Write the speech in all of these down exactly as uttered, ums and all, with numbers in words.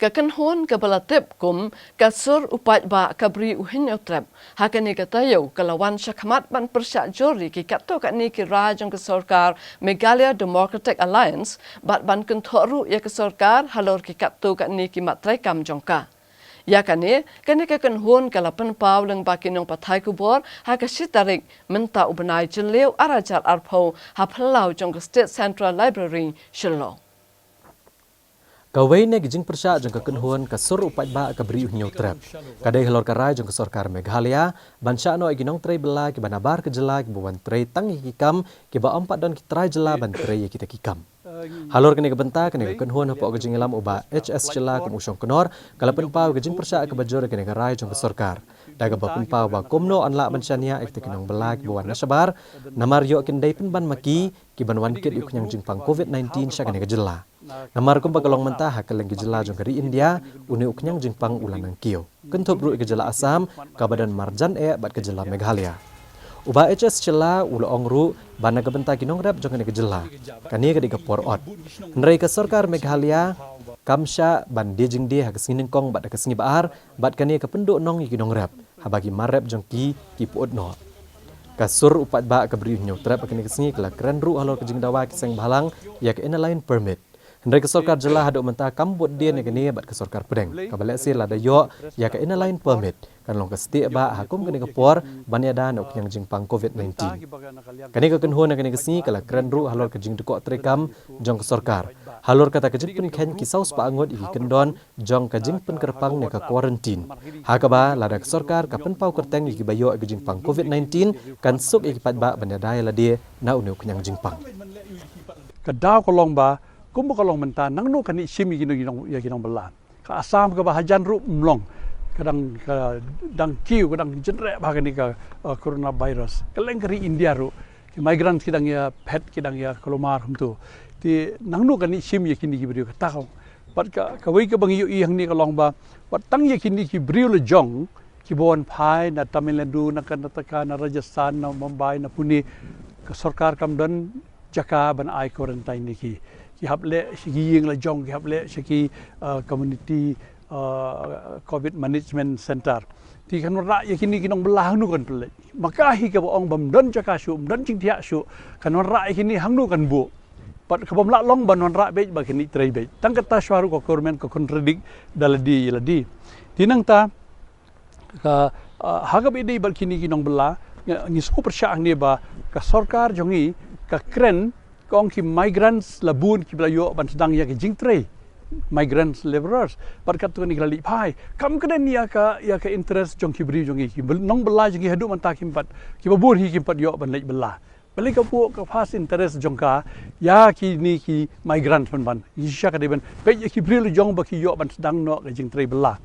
Ka kynhun kaba la tip kum ka Sur u Paidbah ka Bri u Hynñiewtrep, ha kane ka taïew ka la wan shakhmat ban pyrshah jur ïa ki katto katne ki rai jong ka sorkar Meghalaya Democratic Alliance, bad ban kynthoh ruh ïa ka sorkar halor ki katto katne ki mat treikam jong ka. Ïa kane, kane ka kynhun ka la pynpaw lyngba ki nongpathai khubor ha ka shi tarik mynta u bnai Jylliew ar hajar arphew ha phyllaw jong ka State Central Library, Shillong. Kawei na ki jingpyrshah jong ka kynhun ka Sur u Paidbah ka Bri u Hynñiewtrep ka dei halor ka rai jong ka sorkar Meghalaya ban shah noh ïa ki nongtrei bylla kiba nabar ka jylla kiba wan trei tang ïa ki kam kiba ym pat don ki trai jylla ban trei ïa kita ki kam. Halor kane ka bynta, kane ka kynhun hapoh ka jingïalam u Bah H S Shylla kum u shongknor ka la pynpaw ka jingpyrshah kaba jur ïa kane ka rai jong ka sorkar, da kaba pynpaw ba kumno yn lah ban shaniah ïa kita ki nongbylla kiba wan na shabar, namar ïoh kin dei pynban ma ki kiban wan kit ïa u khñiang jingpang covid nineteen sha kane ka jylla. Namar kumba ka long mynta ha kylleng ki jylla jong ka ri India, une u khñiang jingpang u la nang kiew, kynthup ruh ïa ka jylla Assam kaba don marjan eh bad ka jylla Meghalaya. U Bah H S Shylla u la ong ruh ba na ka bynta ki nongrep jong kane ka jylla, kane ka dei ka por ot. Hynrei ka sorkar Meghalaya kam shah ban die jingdie ha ka sngi nyngkong bad ha ka sngi ba ar, bad kane ka pynduh nong ïa ki nongrep haba ki mar rep jong ki ki pyut noh. Ka Sur u Paidbah ka Bri u Hynñiewtrep ha kane ka sngi ka la kren ruh halor ka jingdawa ki seng bhalang ïa ka Inner Line Permit. Hynrei ka sorkar jylla haduh mynta kam bud dien ïa kane bad ka sorkar pdeng kaba lehse lada ïoh ïa ka Inner Line Permit kan long ka stieh bah ha kum kane ka por ban ïada na u khñiang jingpang covid nineteen. Kane ka kynhun ha kane ka sngi ka la kren ruh halor ka jingdkoh treikam jong ka sorkar, halor kata ka jingpynkheiñ ki saw spah ngut ïa ki kyndon jong ka jingpynkyrpang ne ka quarantine, ha kaba lada ka sorkar ka pynpaw kyrteng ïa kiba ïoh ïa ka jingpang covid nineteen, kan suk ïa ki paidbah ban ïada ïa lade na une u khñiang jingpang. Ka daw ka long ba, kumba ka long mynta, nangno kan ïa shim ïa ki nong, ïa ki nongbylla. Ka Assam kaba hajan ruh ym long, ka dang, ka dang kiew, ka dang jynreh bha kane ka, uh, coronavirus. Kylleng ka ri India ruh ki migrants ki dang ïa phet, ki dang ïa kulmar hangto. Te nangno kan ïa shim ïa kine ki briew, kata ka long. Bad ka, kawei kaba ngi ïohi hangne ka long ba, bad tang ïa kine ki briew la jong kiba wan phai na Tamil Nadu, na Karnataka, na Rajasthan, na Mumbai, na Pune, ka sorkar kam don jaka ban ai quarantine ïa ki. Ki hap leh sha ki ïing la jong, ki hap leh sha ki, uh, community, uh, covid management center. Te kan wanrah ïa kine ki nongbylla hangno kan pynleit? Ma ka hi kaba ong ba ym don jaka shuh, ym don jingthiah shuh, kan wanrah ïa kine hangno kan buh? Bad kaba ym lah long ban wanrah beit ba kin ïa trei beit. Tang kata shuwa ruh ka government ka contradict da lade ïa lade. Te nangta ka, ah, ha kaba ïadei bad kine ki nongbylla, ngi, ngi sngewpyrshah hangne ba ka sorkar jong ngi ka kren, ka ong ki migrants la bun kiba la ïoh ban sdang ïa ka jingtrei, migrants laborers. Bad katto katne ki la leit phai. Kam kren ïa ka, ïa ka interest jong ki briew jong ngi, ki byl-, nongbylla jong ngi haduh mynta kim pat, kiba bun hi kim pat ïoh ban leit bylla. Balei ka buh ka first interest jong ka ïa kine ki migrant pynban? Ngi shisha ka dei ban peit ïa ki briew la jong ba ki ïoh ban sdang noh ka jingtrei bylla.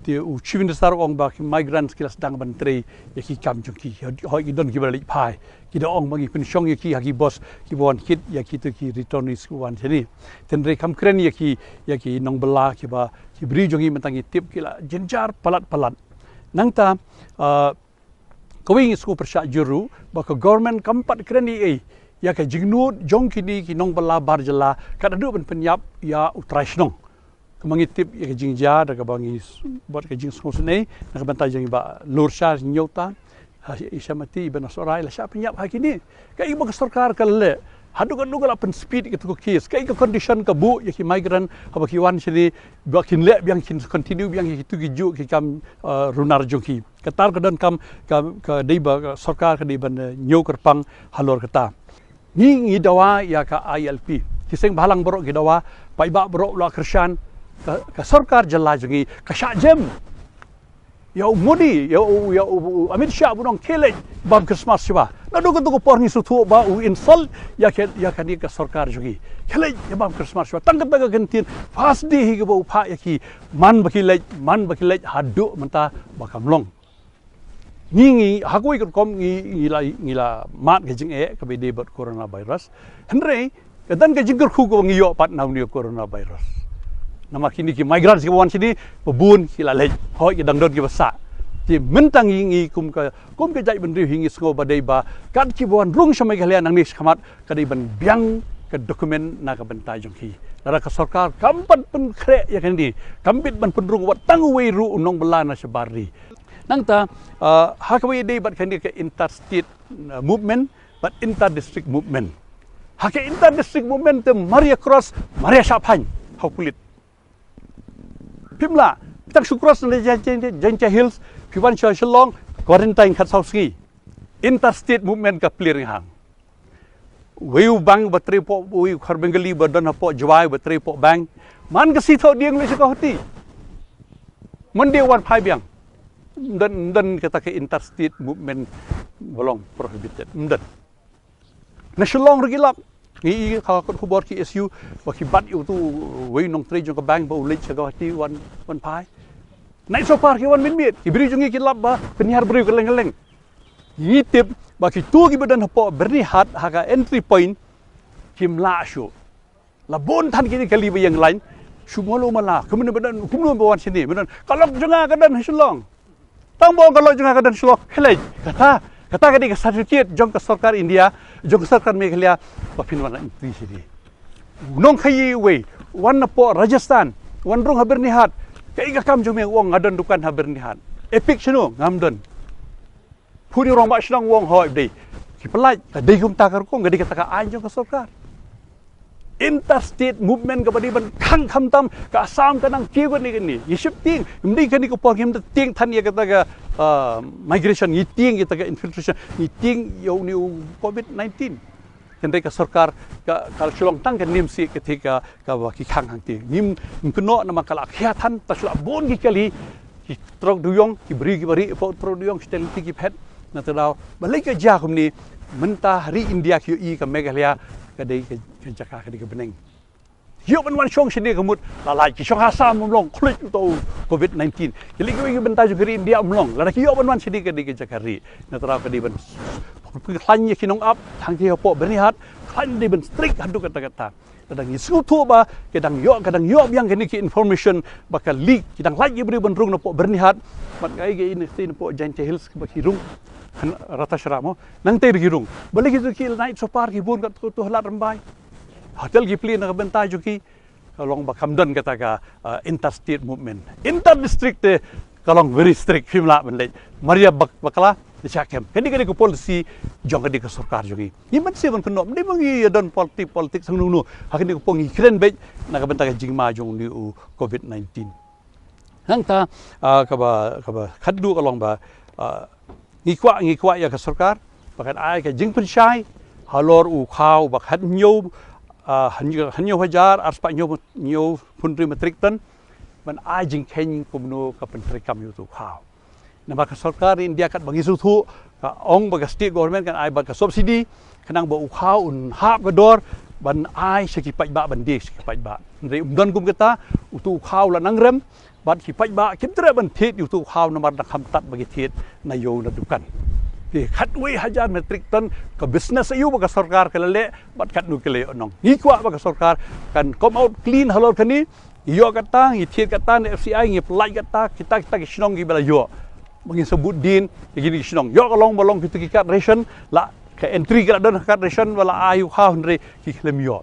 Te u Chief Minister u ong ba ki migrants ki la sdang ban trei ïa ki kam jong ki. Hooid, ki don kiba la leit phai. Ki da ong ba ngi pynshong ïa ki ha ki bus kiba wan kit ïa kito ki returnees kiba wan shane. Te hynrei kam kren ïa ki, ïa ki nongbylla kiba, ki briew jong ngi mynta ngi tip ki la jynjar palat palat. Nangta, ah, kawei ngi sngewpyrshah jur ruh ba ka government kam pat kren ei ei ïa ka jingnud jong kine ki nongbylla bar jylla, kat haduh ban pynïap ïa u trai shnong. Kaba ngi tip ïa ka jingjia da kaba ngi s-, bad ka jingsngewsynei na ka bynta jong i Bah Lorshah Hynñiewta, ha, i Shyamati, i Bah Nohsohrai, la shah pynïap ha kine. Kaei ba ka sorkar ka leh? Haduh katno ka la pynspeed ïa kato ka case? Kaei ka condition ka buh ïa ki migrant haba ki wan shane ba kin leh biang, kin continue biang ïa kito ki juh ki kam, eh, runar jong ki? Kata ka donkam ka, ka dei ba ka sorkar ka dei ban, eh, ñiew kyrpang halor kata. Ngi, ngi dawa ïa ka I L P. Ki seng bhalang baroh ki dawa, paidbah baroh la kyrshan, ka, ka sorkar jylla jong ngi ka shah jem. Ïa u Modi, ïa u, ïa u, u Amit Shah, u ong khie leit bam Christmas shuwa. Naduh kato ka por ngi sngewthuh ba u insult ïa ka, ïa kane ka sorkar jong ngi. Khie leit ïa bam Christmas shuwa. Tang kata ka kyntien, first day hi kaba u phah ïa ki, man ba ki leit, man ba ki leit, haduh mynta ba kam long. Ngi, ngi, ha kawei ka rukom ngi, ngi la, ngi la mad ka jingeh kaba ïadei bad coronavirus. Hynrei ka don ka jingkyrkhu kaba ngi ïoh pat na une u coronavirus. Namar kine ki migrants kiba wan shane, ba bun ki la leit, hooid ki dang don kiba sah. Te mynta ngi, ngi kum ka, kum ka jaitbynriew hi ngi sngew ba dei ba kat kiba wan rung sha Meghalaya nangne shakhmat, ka dei ban biang ka document na ka bynta jong ki. Lada ka sorkar kam pat pynkhreh ïa kane, kam bit ban pynrung wat tang uwei ruh u nongbylla na shabar ri. Nangta, ah, ha kawei de bad kane ka interstate, ah, movement bad inter-district movement. Ha ka inter-district movement te mar ïa cross, mar ïa shah phaiñ ha u pulit. Phim lah, tang shu cross na Jaintia, Jaintia Hills, phi wan sha Shillong, quarantine khatsaw sngi. Interstate movement ka plie rynghang. Wei u bank ba trei poh, wei u khar Bengali ba don hapoh Jowai ba trei poh bank. Man ka sngi thoh dieng leit sha Guwahati. Mynta wan phai biang. Ym don, ym don kata ka interstate movement ba long prohibited. Ym don. Na Shillong ruh ki lap. Ngi i ha kot khubor ki S U ba ki bat ïa utu wei nongtrei jong ka bank ba u leit sha Guwahati wan, wan phai. Night Super ki wan mynmiet. Ki briew jong ngi ki lap ba pynhiar briew kylleng kylleng. Ngi tip ba kitu kiba don hapoh Byrnihat ha ka entry point kim lah shuh. La bun than kine ki kali ba ïeng line. Shu mala mala. Kumno ba don, kumno ba wan shane, ba don. Ka lok jong nga ka don ha Shillong. Tang ba ong ka lok jong nga ka don Shillong. Khlei. Kata, kata ka dei ka certificate jong ka sorkar India, jong ka sorkar Meghalaya, ba phin wan entry shane. Nongkhaii uwei, wan napoh Rajasthan, wan rung ha Byrnihat. Kaei ka kam jong me, u ong nga don dukan ha Byrnihat. Epic shano, ngam don. Phu ïa u rangbah shnong u ong hooid, dei. Ki pyllait, ka dei kumta ka rukom, ka dei kata ka aiñ jong ka sorkar. Interstate movement kaba dei ban khang khamtam, ka Assam ka nang kiew kane kane. Ngi shym tieng, ym dei kane ka por ngim da tieng than ïa kata ka, ah, migration, ngi tieng ïa kata ka infiltration, ngi tieng ïa une u covid nineteen. Hynrei ka sorkar ka, ka shu long tang ka niam sih ka thik ka, kaba ki khang hangtei. Ngim, ngim kynnoh namar ka la khia than, ta shu la bun ki kali, ki trok duyong, ki briew kiba rieh hapoh trok duyong, ki tel ki phet, na ta daw. Balei ka jia kumne, mynta ha ri India ki ïohi ka Meghalaya ka dei ka, ka jaka ka dei ka bneng. Ïoh ban wan shong shane ka mut, la lait ki shong ha Assam ym long, khuid uto u covid nineteen. Ki leit kiwei ki bynta jong ka ri India ym long, lada ki ïoh ban wan shane ka dei ka jaka rieh. Na ta daw ka dei ban pynïakhlaiñ ïa ki nongap, tang ki hapoh Byrnihat, khlaiñ dei ban strict haduh katta katta. Ka dang ïasngewthuh ba, ka dang ïoh, ka dang ïoh biang kane ki information ba ka leak, ki dang lait ïa briew ban rung napoh Byrnihat, bad kaei kaei napoh Jaintia Hills ba ki rung, han Ratashra mo, nangtei ruh ki rung. Balei kito ki Night Super ki bun katto katne Lad Rymbai. Hotel ki plie na ka bynta jong ki, ka long ba kam don kata ka, uh, interstate movement. Inter-district te, ka long very strict, phim lah ban leit. Mar ïa bak-, bakla, te shah kem. Kane kane ka policy jong kane ka sorkar jong ngi. Ngi mynsiem ban kynnoh, ym dei ba ngi ïa don politik, politik sang nunu. Ha kane ka por ngi kren beit na ka bynta ka jingma jong une u covid nineteen. Nangta, ah, kaba, kaba khatduh ka long ba, ah, ngi kwah, ngi kwah ïa ka sorkar ba kan ai ka jingpynshai halor u khaw ba khathynñiew, ah, hynñiew, hynñiew hajar arspah hynñiew, hynñiewphew hynriew metric ton, ban ai jingkheiñ kumno ka pyntreikam ïa utu u khaw. Namar ka sorkar India katba ngi sngewthuh ka ong ba ka state government kan ai bad ka subsidy, khnang ba u khaw un hap ka dor ban ai sha ki paidbah, ban die sha ki paidbah. Hynrei ym don kum kata, utu u khaw la nang rem, bad ki paidbah kim treh ban thied ïa utu u khaw namar dang kham tad ba ki thied na ïew na dukan. Te khatwei hajar metric ton ka business aïu ba ka sorkar ka la leh bad katno ka la ïoh nong. Ngi kwah ba ka sorkar kan come out clean halor kane, ngi ïoh kata, ngi thied kata na F C I, ngi pyllait kata, kita kita ki shnong kiba la ïoh. Ba ngin sa bud dien ïa kine ki shnong. Ïoh ka long ba long kita ki card ration, la ka entry ka la don ha card ration ba la ai u khaw hynrei ki khlem ïoh.